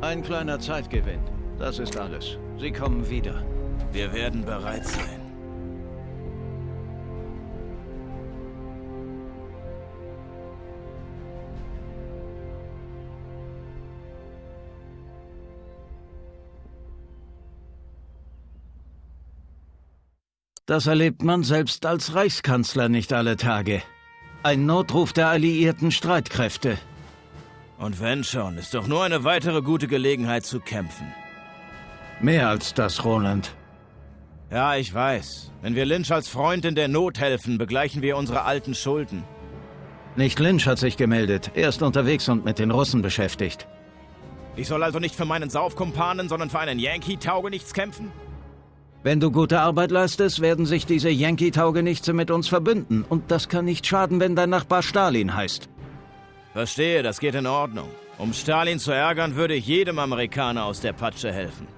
Ein kleiner Zeitgewinn. Das ist alles. Sie kommen wieder. Wir werden bereit sein. Das erlebt man selbst als Reichskanzler nicht alle Tage. Ein Notruf der alliierten Streitkräfte. Und wenn schon, ist doch nur eine weitere gute Gelegenheit zu kämpfen. Mehr als das, Roland. Ja, ich weiß. Wenn wir Lynch als Freund in der Not helfen, begleichen wir unsere alten Schulden. Nicht Lynch hat sich gemeldet. Er ist unterwegs und mit den Russen beschäftigt. Ich soll also nicht für meinen Saufkumpanen, sondern für einen Yankee-Taugenichts kämpfen? Wenn du gute Arbeit leistest, werden sich diese Yankee-Taugenichtse mit uns verbünden. Und das kann nicht schaden, wenn dein Nachbar Stalin heißt. Verstehe, das geht in Ordnung. Um Stalin zu ärgern, würde ich jedem Amerikaner aus der Patsche helfen.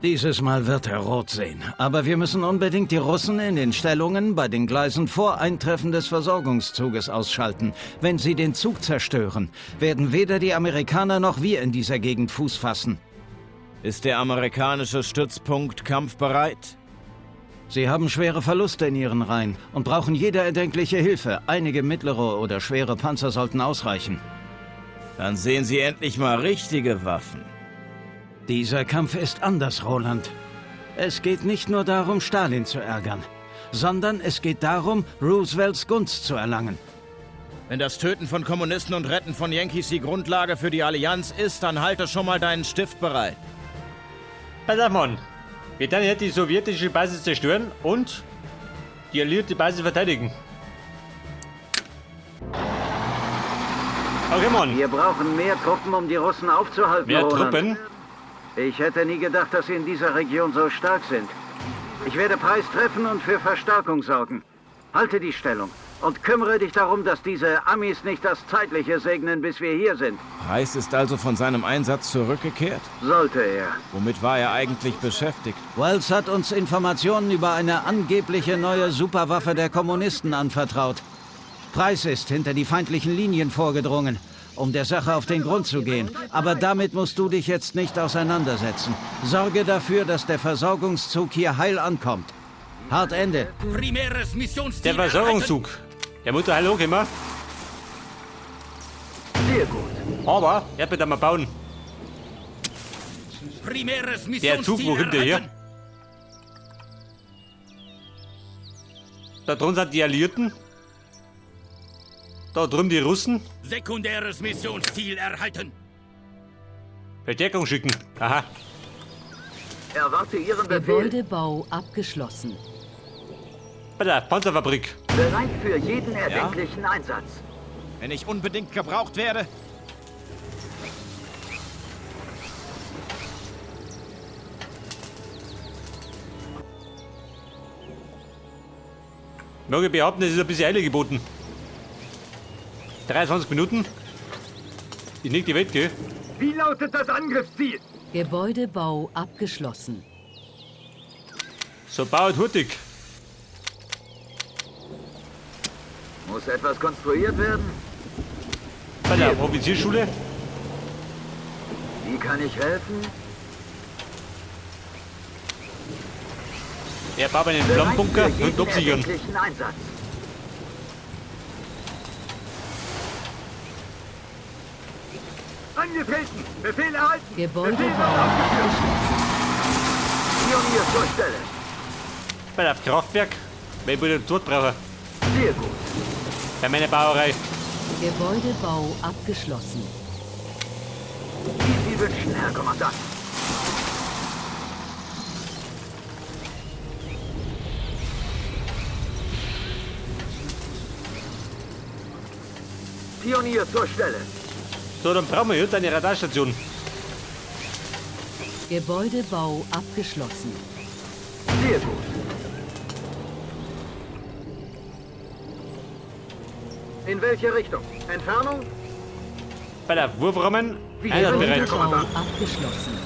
Dieses Mal wird er rot sehen. Aber wir müssen unbedingt die Russen in den Stellungen bei den Gleisen vor Eintreffen des Versorgungszuges ausschalten. Wenn sie den Zug zerstören, werden weder die Amerikaner noch wir in dieser Gegend Fuß fassen. Ist der amerikanische Stützpunkt kampfbereit? Sie haben schwere Verluste in ihren Reihen und brauchen jede erdenkliche Hilfe. Einige mittlere oder schwere Panzer sollten ausreichen. Dann sehen Sie endlich mal richtige Waffen. Dieser Kampf ist anders, Roland. Es geht nicht nur darum, Stalin zu ärgern, sondern es geht darum, Roosevelts Gunst zu erlangen. Wenn das Töten von Kommunisten und Retten von Yankees die Grundlage für die Allianz ist, dann halte schon mal deinen Stift bereit. Pass auf, Mann. Wir werden jetzt die sowjetische Basis zerstören und die alliierte Basis verteidigen. Okay, Mann. Wir brauchen mehr Truppen, um die Russen aufzuhalten, Mehr Roland. Truppen? Ich hätte nie gedacht, dass sie in dieser Region so stark sind. Ich werde Preis treffen und für Verstärkung sorgen. Halte die Stellung und kümmere dich darum, dass diese Amis nicht das Zeitliche segnen, bis wir hier sind. Preis ist also von seinem Einsatz zurückgekehrt? Sollte er. Womit war er eigentlich beschäftigt? Wells hat uns Informationen über eine angebliche neue Superwaffe der Kommunisten anvertraut. Preis ist hinter die feindlichen Linien vorgedrungen, um der Sache auf den Grund zu gehen. Aber damit musst du dich jetzt nicht auseinandersetzen. Sorge dafür, dass der Versorgungszug hier heil ankommt. Hart Ende. Primäres Missionsziel Der Versorgungszug. Der muss doch heil hochkommen. Sehr gut. Aber, er wird einmal bauen. Primäres Der Zug, wo kommt der her? erhalten. Da drunten sind die Alliierten. Da drüben die Russen. Sekundäres Missionsziel erhalten. Verstärkung schicken. Aha. Erwarte Ihren Gebäudebau abgeschlossen. Bei der Panzerfabrik. Bereit für jeden erdenklichen Einsatz. Wenn ich unbedingt gebraucht werde? Mag ich behaupten, es ist ein bisschen Eile geboten. 23 Minuten. Ich nicht die Welt, gell? Wie lautet das Angriffsziel? Gebäudebau abgeschlossen. So baut hurtig. Muss etwas konstruiert werden? Bei der Offizierschule. Wie kann ich helfen? Er baut einen Flammenbunker und absichern. Einsatz. Angetreten! Befehl erhalten! Gebäudebau abgeschlossen. Pionier zur Stelle. Bei der Kraftwerk. Weil ich wieder dort brauche. Sehr gut. Bei meiner Bauerei. Gebäudebau abgeschlossen. Wie Sie wünschen, Herr Kommandant. Pionier zur Stelle. So, dann brauchen wir jetzt eine Radarstation. Gebäudebau abgeschlossen. Sehr gut. In welche Richtung? Entfernung? Bei der Wurfrahmen. Einsatzbereit. Gebäudebau abgeschlossen.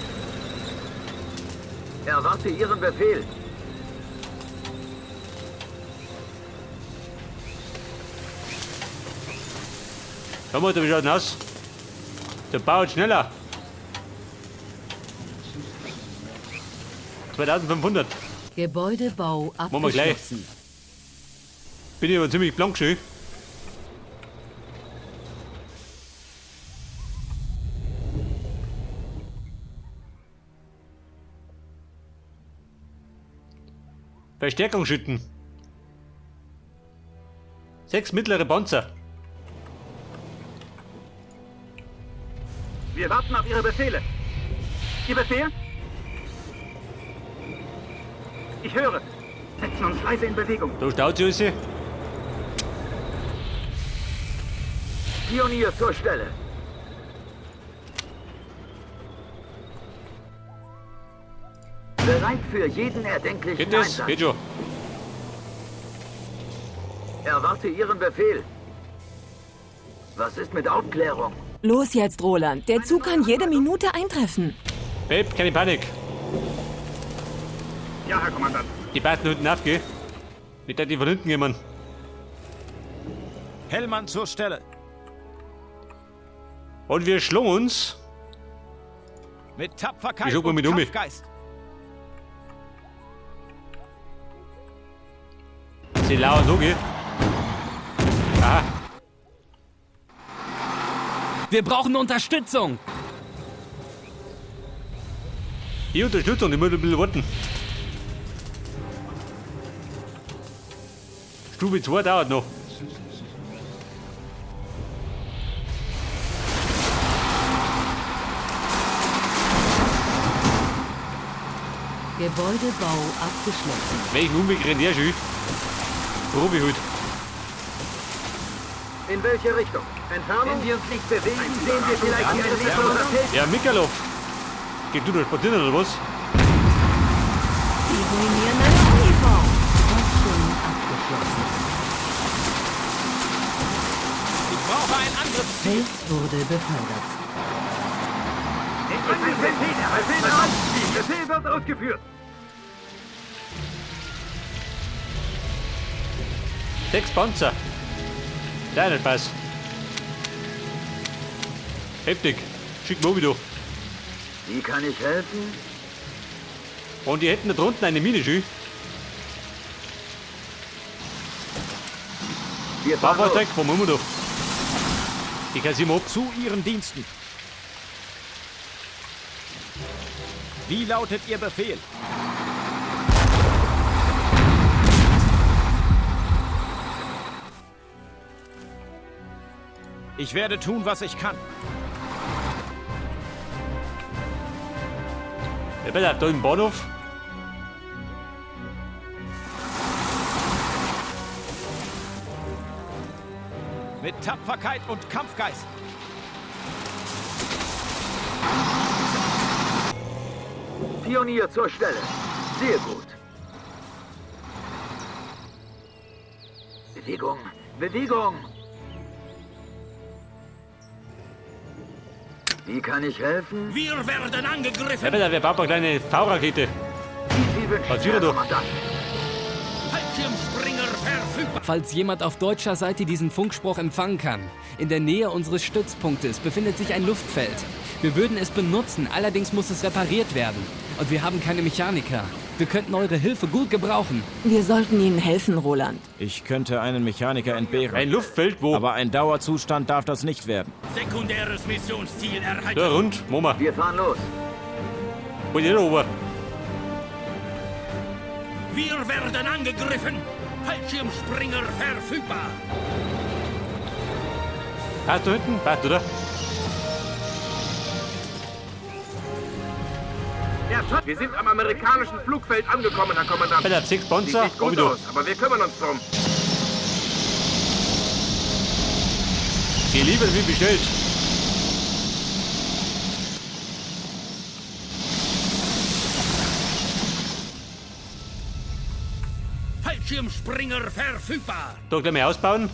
Erwarte Ihren Befehl. Schau mal, wie schaut denn aus? Der baut schneller. 2500. Gebäudebau Machen wir gleich. abgeschlossen. Bin ich aber ziemlich blank schön. Verstärkungsschütten. 6 mittlere Panzer. Wir warten auf Ihre Befehle. Ihr Befehl? Ich höre. Setzen uns leise in Bewegung. Da staut sich alles. Pionier zur Stelle. Bereit für jeden erdenklichen Geht das? Einsatz. Geht schon. Erwarte Ihren Befehl. Was ist mit Aufklärung? Los jetzt, Roland. Der Zug kann jede Minute eintreffen. Babe, keine Panik. Ja, Herr Kommandant. Die beiden hinten auf, gell? Nicht, dass die von hinten kommen. Hellmann zur Stelle. Und wir schlungen uns. Mit Tapferkeit Ich guck mal und mit um. Kampfgeist. Sie lauern so, gell? Aha. Wir brauchen Unterstützung. Die Unterstützung, die muss ein bisschen warten. Stufe 2 dauert noch. Gebäudebau abgeschlossen. Welchen Umweg rennt der schon? Ruf ich halt. In welche Richtung? Entfernung? Wenn wir uns nicht bewegen, sehen wir vielleicht die Entwicklung. Ja, Mikalov. Geh du da spazieren oder was? Sie ruinieren meine Uniform. Forschung abgeschlossen. Ich brauche ein Angriffsziel. Feld wurde befördert. Befehl, Befehl wird ausgeführt. 6 Panzer. Deiner Spaß. Heftig. Schick mal wieder. Wie kann ich helfen? Und die hätten da drunten eine Mine, schön. Wir fahren los. Baufahrzeug, wo machen wir da? Ich kann sie mal ab. Zu Ihren Diensten. Wie lautet Ihr Befehl? Ich werde tun, was ich kann. Ja, pass auf, da im Bahnhof. Mit Tapferkeit und Kampfgeist. Pionier zur Stelle. Sehr gut. Bewegung, Bewegung. Wie kann ich helfen? Wir werden Ja, angegriffen. pass auf, wir bauen eine kleine V-Rakete. Wie Sie wünschen, Was Herr wir da? Kommandant. Fallschirmspringer verfügbar. Falls jemand auf deutscher Seite diesen Funkspruch empfangen kann. In der Nähe unseres Stützpunktes befindet sich ein Luftfeld. Wir würden es benutzen, allerdings muss es repariert werden. Und wir haben keine Mechaniker. Wir könnten eure Hilfe gut gebrauchen. Wir sollten ihnen helfen, Roland. Ich könnte einen Mechaniker entbehren. Ein Luftfeld, wo? Aber ein Dauerzustand darf das nicht werden. Sekundäres Missionsziel erhalten. Da rund, machen wir. Wir fahren los. Hol die da oben. Wir werden angegriffen. Fallschirmspringer verfügbar. Passt da hinten? Passt, oder? Wir sind am amerikanischen Flugfeld angekommen, Herr Kommandant. Pass auf, 6 Panzer. Sieht nicht gut da. aus, aber wir kümmern uns drum. Geliefert wie bestellt. Fallschirmspringer verfügbar. Da gleich mal ausbauen.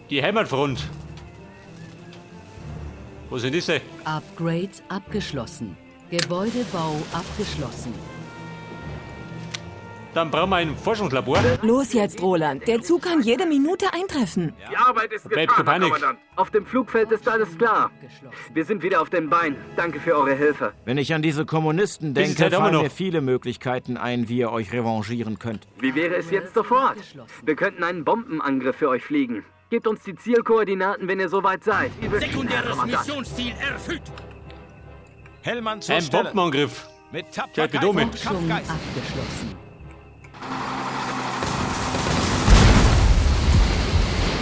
Die Heimatfront. Wo sind diese? Upgrade abgeschlossen. Gebäudebau abgeschlossen. Dann brauchen wir ein Forschungslabor. Los jetzt, Roland. Der Zug kann jede Minute eintreffen. Die Arbeit ist Bleib getan, keine Herr Panik. Kommandant. Auf dem Flugfeld ist alles klar. Wir sind wieder auf den Beinen. Danke für eure Hilfe. Wenn ich an diese Kommunisten Diese denke, Zeit haben wir fallen noch. mir viele Möglichkeiten ein, wie ihr euch revanchieren könnt. Wie wäre es jetzt sofort? Wir könnten einen Bombenangriff für euch fliegen. Gebt uns die Zielkoordinaten, wenn ihr soweit seid. Wie wünschen, Herr Sekundäres Kommandant. Missionsziel erfüllt. Hellmann zur Ein Stelle. Bombenangriff. Mit Tja, Tapferkeit die Dumme. und Forschung Kampfgeist. abgeschlossen.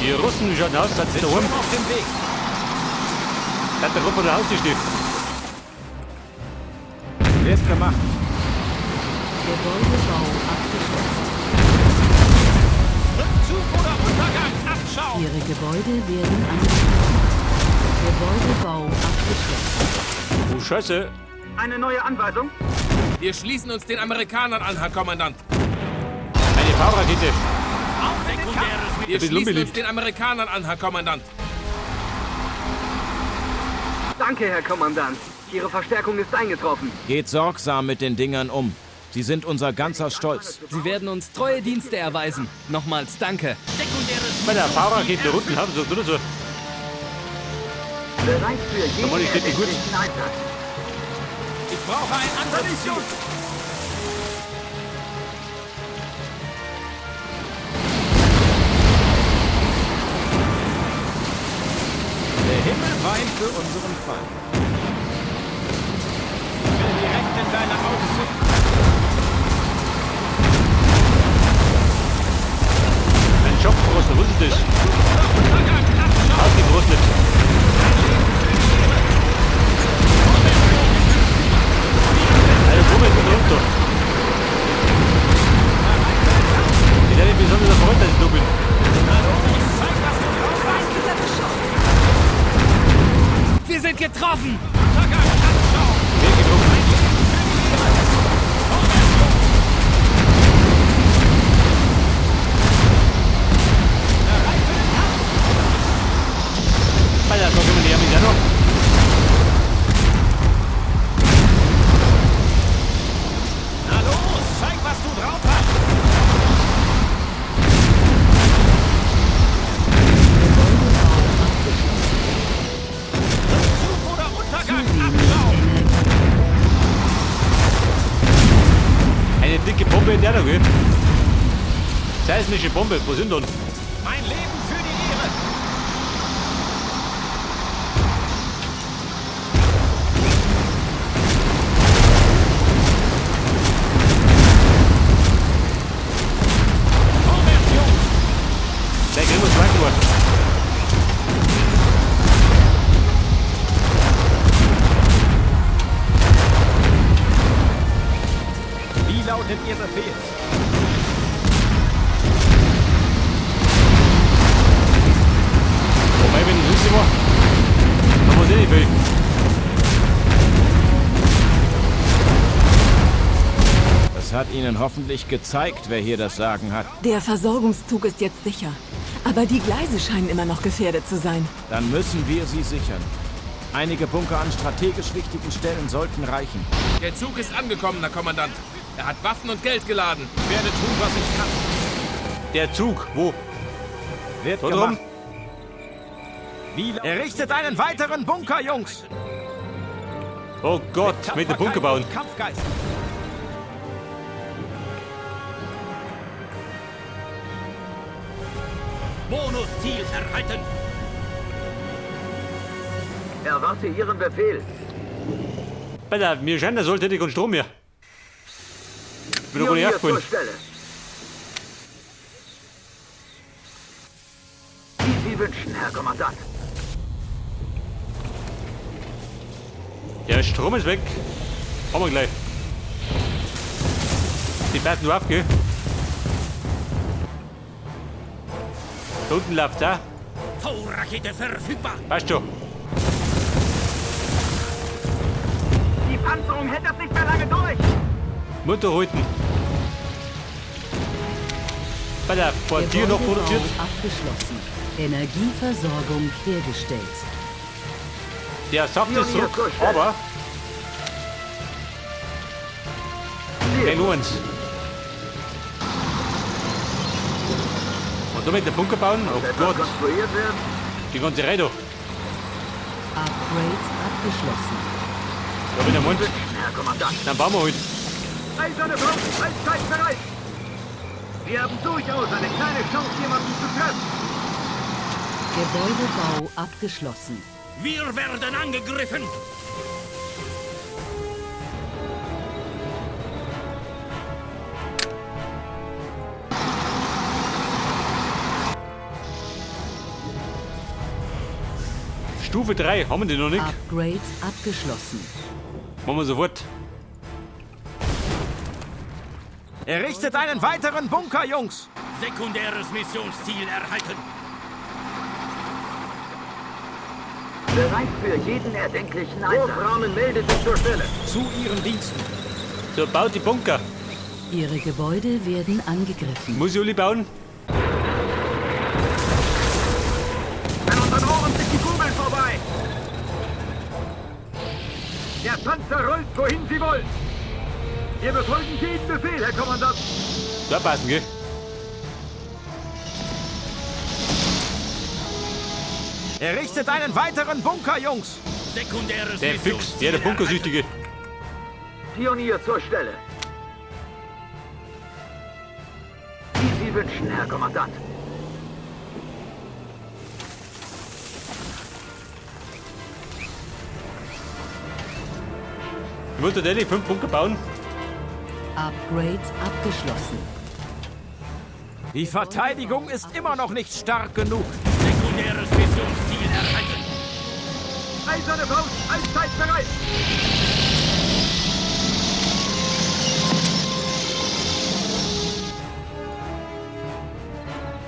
Die Russen, wie schaut denn aus? Seid ihr Sind daheim? schon auf dem Weg. Seid der Gruppe der Haustür steht. Wird gemacht. Gebäudebau abgeschlossen. Rückzug oder Untergang. Abschau. Ihre Gebäude werden angegriffen. Gebäudebau abgeschlossen. Oh, Scheiße. Eine neue Anweisung? Wir schließen uns den Amerikanern an, Herr Kommandant. Eine V-Rakete. Sekundäres Wir bisschen schließen uns unbeliebt. den Amerikanern an, Herr Kommandant. Danke, Herr Kommandant. Ihre Verstärkung ist eingetroffen. Geht sorgsam mit den Dingern um. Sie sind unser ganzer Stolz. Sie werden uns treue Dienste erweisen. Nochmals danke. Sekundäres Bei der V-Rakete da unten haben sie oder so. Bereit für jeden Mann, ich steht die gut. erdenklichen Einsatz. Ich brauche ein Angriffsziel. Der Himmel weint für unseren Feind. Ich will direkt in deine Augen sehen. Ein Schockfroster, was ist das? Ausgefrostet. Also, komm jetzt wieder runter. Ich bin nicht besonders erfreut, dass ich da bin. Wir sind getroffen! Wer getroffen? Alter, da kommen die Amis auch noch. Na los, zeig, was du drauf hast. Gebäudebau abgeschlossen. Rückzug oder Untergang. Zu wenig Abschau. Energie. Eine dicke Bombe in der noch, gell? Seismische Bombe, wo sind denn? Mein Leben für die Ehre. Vorwärts, Jungs! Der kriegen wir zwei geworden. Wie lautet Ihr Befehl? Wobei, wenn ich lustig war, dann muss ich nicht viel. Das hat Ihnen hoffentlich gezeigt, wer hier das Sagen hat. Der Versorgungszug ist jetzt sicher. Aber die Gleise scheinen immer noch gefährdet zu sein. Dann müssen wir sie sichern. Einige Bunker an strategisch wichtigen Stellen sollten reichen. Der Zug ist angekommen, Herr Kommandant. Er hat Waffen und Geld geladen. Ich werde tun, was ich kann. Der Zug, wo? Wird Da drum? gemacht. Wie Errichtet einen weiteren Bunker, Jungs! Oh Gott, mit dem Bunker bauen. Und Kampfgeist. Bonusziel erhalten. Erwarte Ihren Befehl. Alter, mir scheint, da sollte ich keinen Strom mehr. Bin doch gar nicht Pionier aufgefallen. zur Stelle. Wie Sie wünschen, Herr Kommandant. Der Strom ist weg. Haben wir gleich. Die passen nur auf, gell? Da unten läuft auch. V-Rakete verfügbar. Passt schon. Die Panzerung hält das nicht mehr lange durch. Mutter halten. Alter, Quartier noch Gebäudebau produziert. abgeschlossen. Energieversorgung hergestellt. Der Saft ist Pionier zurück, zur Stelle. aber Ziel. kein Uhrens. Und da mit der Bunker bauen? Oh Gott. Konstruiert werden? Die ganze Reihe da. Upgrade abgeschlossen. Da bin ich am Mund. Herr Kommandant. Dann bauen wir halt. Eiserne Faust, allzeit bereit. Wir haben durchaus eine kleine Chance, jemanden zu treffen. Gebäudebau abgeschlossen. Wir werden angegriffen. Stufe 3, haben wir die noch nicht? Upgrade abgeschlossen. Machen wir sofort. Errichtet einen weiteren Bunker, Jungs! Sekundäres Missionsziel erhalten. Bereit für jeden erdenklichen Einsatz. Wurfrahmen meldet sich zur Stelle. Zu Ihren Diensten. So, baut die Bunker. Ihre Gebäude werden angegriffen. Muss ich alle bauen? An unseren Ohren sind die Kugeln vorbei. Der Panzer rollt, wohin Sie wollen. Wir befolgen jeden Befehl, Herr Kommandant. Da passen, gell? Errichtet einen weiteren Bunker, Jungs! Sekundäres Der Füchs, der Bunkersüchtige. Pionier zur Stelle. Wie Sie wünschen, Herr Kommandant. Ich wollte tatsächlich 5 Bunker bauen. Upgrade abgeschlossen. Die Verteidigung ist immer noch nicht stark genug. Sekundäres Missionsziel erhalten. Eiserne Faust, allzeit bereit.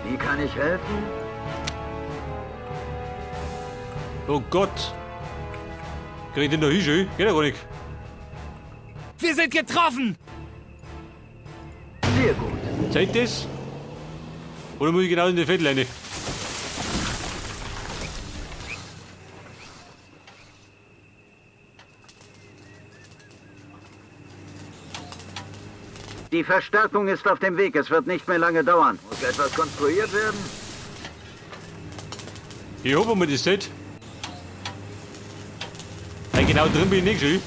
Wie kann ich helfen? Oh Gott. Krieg ich den da hin, schön? Geht ja gar nicht. Wir sind getroffen! Sehr gut. Zeigt das? Oder muss ich genau in die Viertel rein? Die Verstärkung ist auf dem Weg. Es wird nicht mehr lange dauern. Muss etwas konstruiert werden? Ich hoffe mal, das zählt. Nein, genau drin bin ich nicht, schön.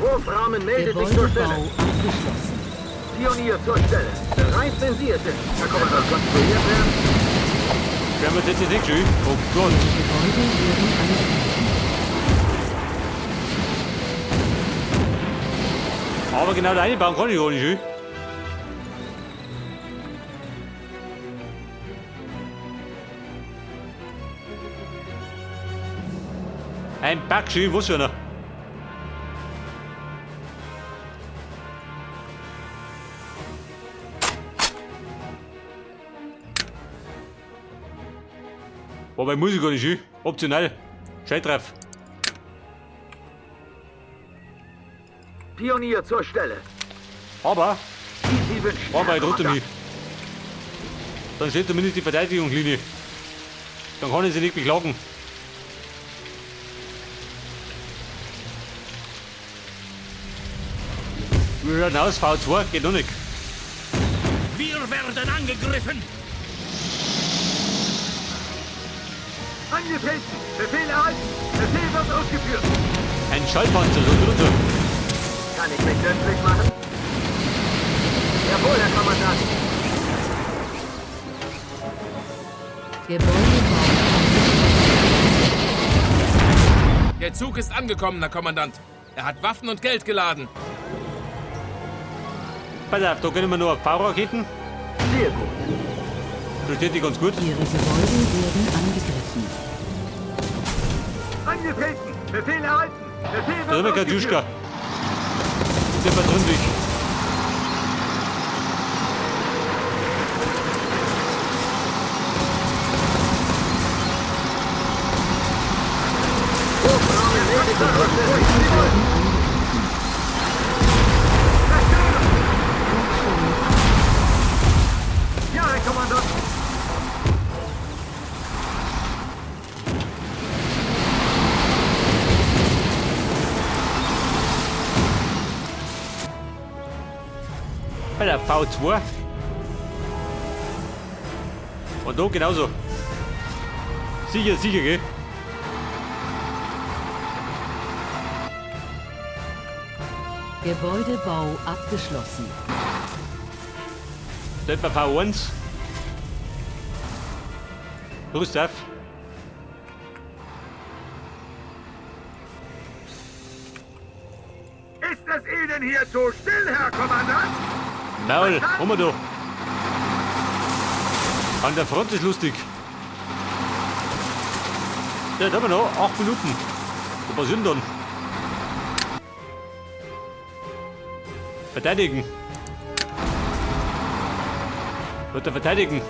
Wurfrahmen meldet sich zur Stelle. Gebäudebau abgeschlossen. Pionier zur Stelle. Bereit, wenn Sie es sind. Herr Kommandant, konstruiert werden? Werden wir das jetzt nicht schön? Oh Gott. Gebäude werden angegriffen. Aber genau da reinbauen kann ich gar nicht, schön. Ein Back, schön, was schon noch? Wobei muss ich gar nicht hin. Optional. Scheiß drauf. Pionier zur Stelle. Aber, Wie Sie wünschen, aber Herr ich trotzdem Kommandant. hin. Dann steht zumindest die Verteidigungslinie. Dann kann ich sie nicht beklagen. Wir hören aus, V2 geht noch nicht. Wir werden angegriffen. Angetreten! Befehl erhalten! Befehl wird ausgeführt! Ein Schallpanzer, so drunter. Kann ich mich nützlich machen? Jawohl, Herr Kommandant! Gebäudebau abgeschlossen. Der Zug ist angekommen, Herr Kommandant. Er hat Waffen und Geld geladen. Pass auf, da können wir nur auf V-Raketen. Sehr gut. Da steht die ganz gut. Ihre Gebäude werden angegriffen. Angetreten! Befehl erhalten! Befehl Da wird haben wir ausgeführt! Katjuschka. Sind wir drin, dich. Wurfrahmen meldet sich zur Stelle! Gebäude werden angegriffen. Zerstören! Ja, Herr Kommandant! Bei der V2. Und da genauso. Sicher, sicher, gell? Gebäudebau abgeschlossen. Da hätten wir V1. Rüst auf. Ist es Ihnen hier zu still, Herr Kommandant? Maul, haben wir da. An der Front ist lustig. Ja, da haben wir noch 8 Minuten. Was passiert denn dann? Verteidigen. Wird er verteidigen?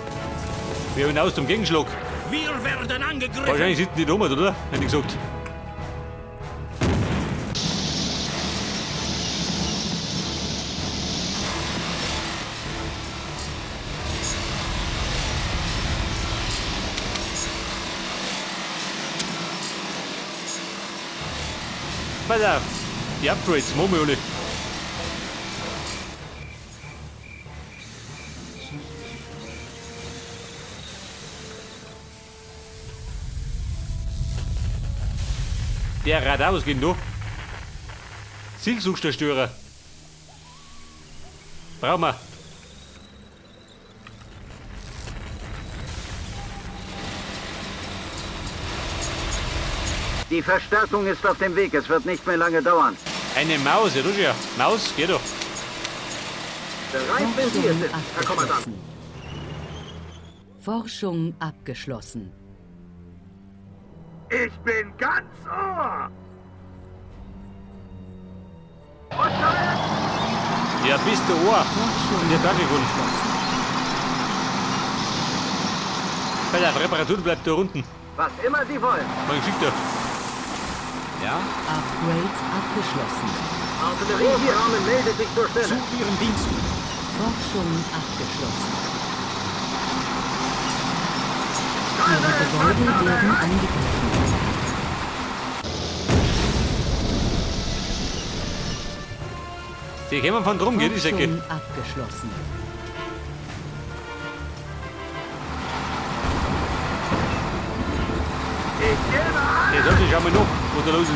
Wir haben hinaus zum Gegenschlag. Wir werden angegriffen. Wahrscheinlich sitzen die da oben, oder? Hätte ich gesagt. Pass auf, die Upgrades machen wir alle. Der Radar, was geht denn da? Zielsuchzerstörer. Brauchen wir. Die Verstärkung ist auf dem Weg. Es wird nicht mehr lange dauern. Eine Maus, ja, du ja. Maus, geh doch. Bereit, wenn Sie es sind, Herr Kommandant. Forschung abgeschlossen. Ich bin ganz Ohr. Ja, bist du Ohr. Und der darf ich wohl. Bei der Reparatur bleibt da unten. Was immer Sie wollen. Mein Geschickter. Ja? Upgrade abgeschlossen. Artillerie hier. Meldet sich zur Stelle. Zu Ihren Diensten. Forschung abgeschlossen. Ihre Gebäude werden angegriffen. Die kommen von drum, geht die Säcke. Forschung abgeschlossen. Ich gebe alles. Jetzt sollte ich schau mal noch, was da los ist.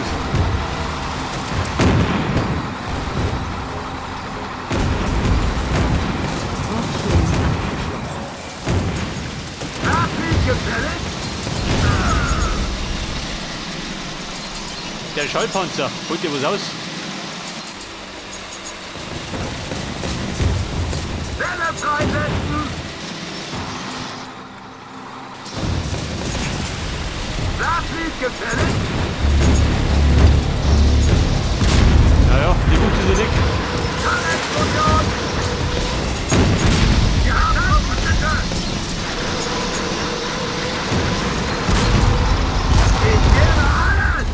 Forschung abgeschlossen. Nachricht gefällig? Der Schallpanzer, holt dir was aus? Welle freisetzen! Nachricht gefällig? Naja, die Wucht ist ja nicht. Explosion! Wir haben Verbündete! Ich gebe alles!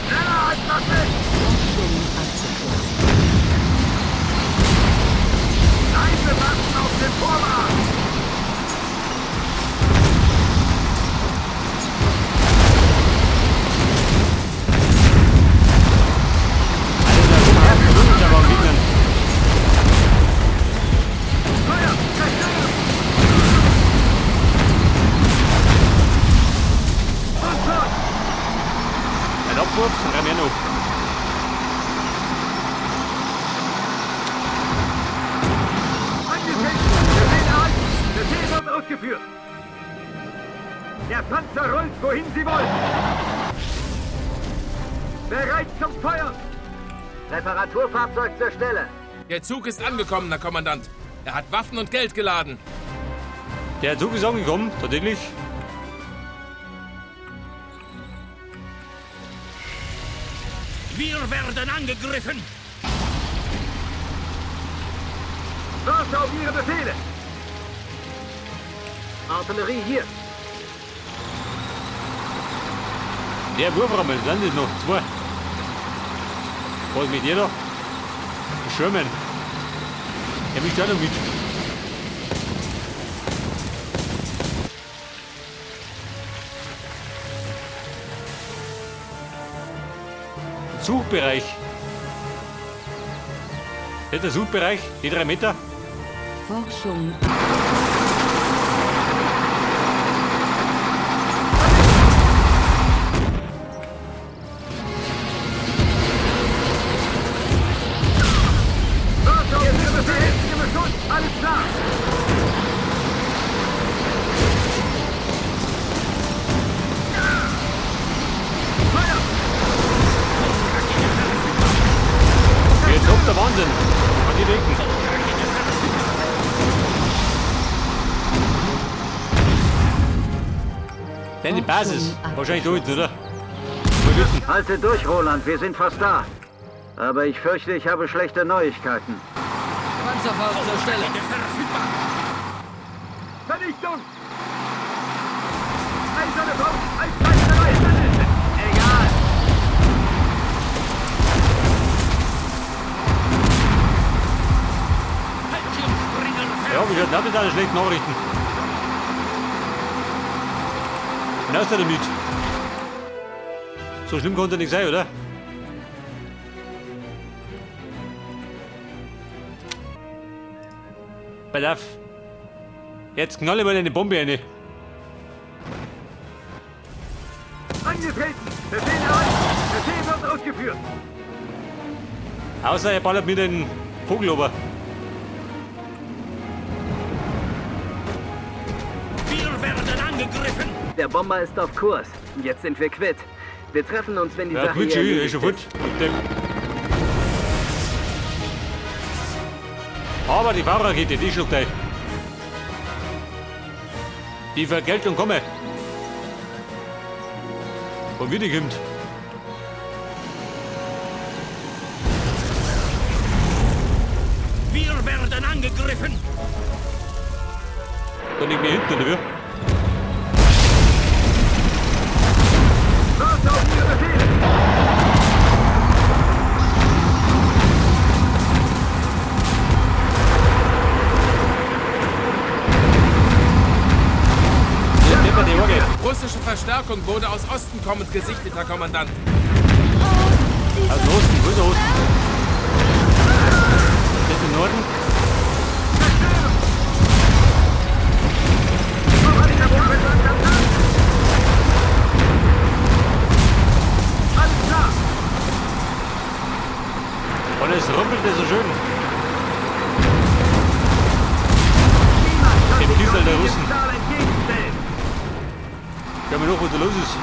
Schneller als das Licht! Forschung abgeschlossen. Leise Waffen auf dem Vormarsch! Alter, da ist aber am Gegnern. Feuer! Zerstören! Und schon! Ein Abwurf, dann rein wir noch. Angekündigt! Befehl erhalten! Befehl wird ausgeführt! Der Panzer rollt, wohin Sie wollen! Bereit zum Feuern! Reparaturfahrzeug zur Stelle. Der Zug ist angekommen, Herr Kommandant. Er hat Waffen und Geld geladen. Der Zug ist angekommen, tatsächlich. Wir werden angegriffen. Warte auf Ihre Befehle! Artillerie hier. Der Wurfrahmen, sind das noch zwei. Was mit dir da? Sherman. Der mischt auch noch mit. Suchbereich. Der Suchbereich, die 3 Meter. Forschung. Denn die Basis. Forschung Wahrscheinlich da hinten, oder? Halte durch, Roland, wir sind fast da. Aber ich fürchte, ich habe schlechte Neuigkeiten. Panzerfaust zur Stelle. Vernichtung! Eiserne Faust, allzeit bereit! Egal! Ja, wie gesagt, das sind alle schlechten Nachrichten. Hinaus damit. So schlimm konnte nicht sein, oder? Pass auf. Jetzt knall ich mal eine Bombe rein. Angetreten! Befehl erreicht! Befehl wird ausgeführt! Außer er ballert mir den Vogel ober. Wir werden angegriffen! Der Bomber ist auf Kurs. Jetzt sind wir quitt. Wir treffen uns, wenn die Ja, Sache quitt hier schon, erledigt ist schon fort. ist. Mit dem. Aber die V-Rakete, die schluckt ein. Die Vergeltung komme. Und wie die kommt. Wir werden angegriffen! Da liegen wir hinten, oder wie? Warte auf Ihre Befehle! Russische Verstärkung wurde aus Osten kommend gesichtet, Herr Kommandant. Aus dem Osten, wo ist der Osten? Das im Norden? Alles klar! Und es rumpelte so schön. Im Diesel der Russen. Schau mal noch, was da los ist.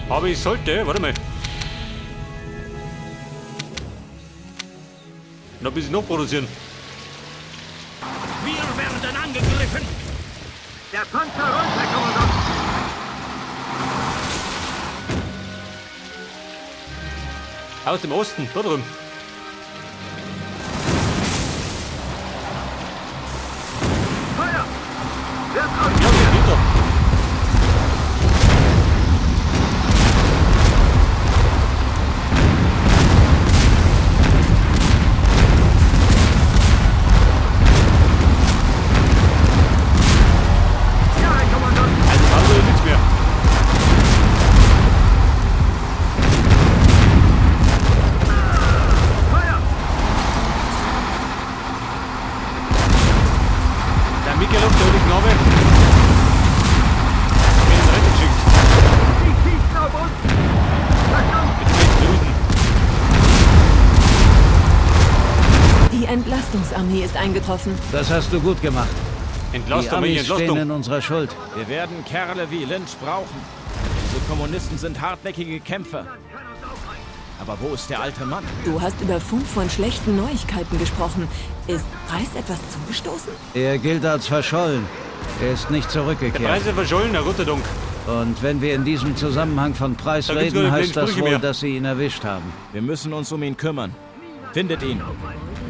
Aber ich sollte, warte mal. Noch ein bisschen noch produzieren. Wir werden angegriffen! Der Panzer rollt, Herr Kommandant! Aus dem Osten, da drüben. Feuer! Wird Ja, ausgeführt! geht doch. Ja, Herr Kommandant! Also Pause ist nichts mehr. Feuer! Der Michael der hat die Knabe. In den Rennen geschickt. Die schießen auf uns! Verstanden! Mit den Russen. Die Entlastungsarmee ist eingetroffen. Das hast du gut gemacht. Die Entlastung, welche Amis stehen Entlastung? in unserer Schuld. Wir werden Kerle wie Lynch brauchen. Diese Kommunisten sind hartnäckige Kämpfer. Aber wo ist der alte Mann? Du hast über Funk von schlechten Neuigkeiten gesprochen. Ist Preis etwas zugestoßen? Er gilt als verschollen. Er ist nicht Der zurückgekehrt. Preis ist verschollen, Herr Gott sei Dank. Und wenn wir in diesem Zusammenhang von Preis Da gibt's reden, keine heißt blöden das Sprüche wohl, mehr. dass sie ihn erwischt haben. Wir müssen uns um ihn kümmern. Findet ihn.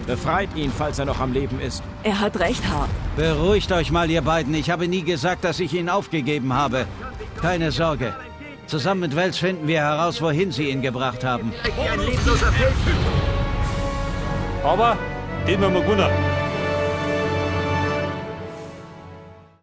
Befreit ihn, falls er noch am Leben ist. Er hat recht, Hart. Beruhigt euch mal, ihr beiden. Ich habe nie gesagt, dass ich ihn aufgegeben habe. Keine Sorge. Zusammen mit Wells finden wir heraus, wohin sie ihn gebracht haben. Wie ein lebloser Fels! Aber den haben wir gewonnen.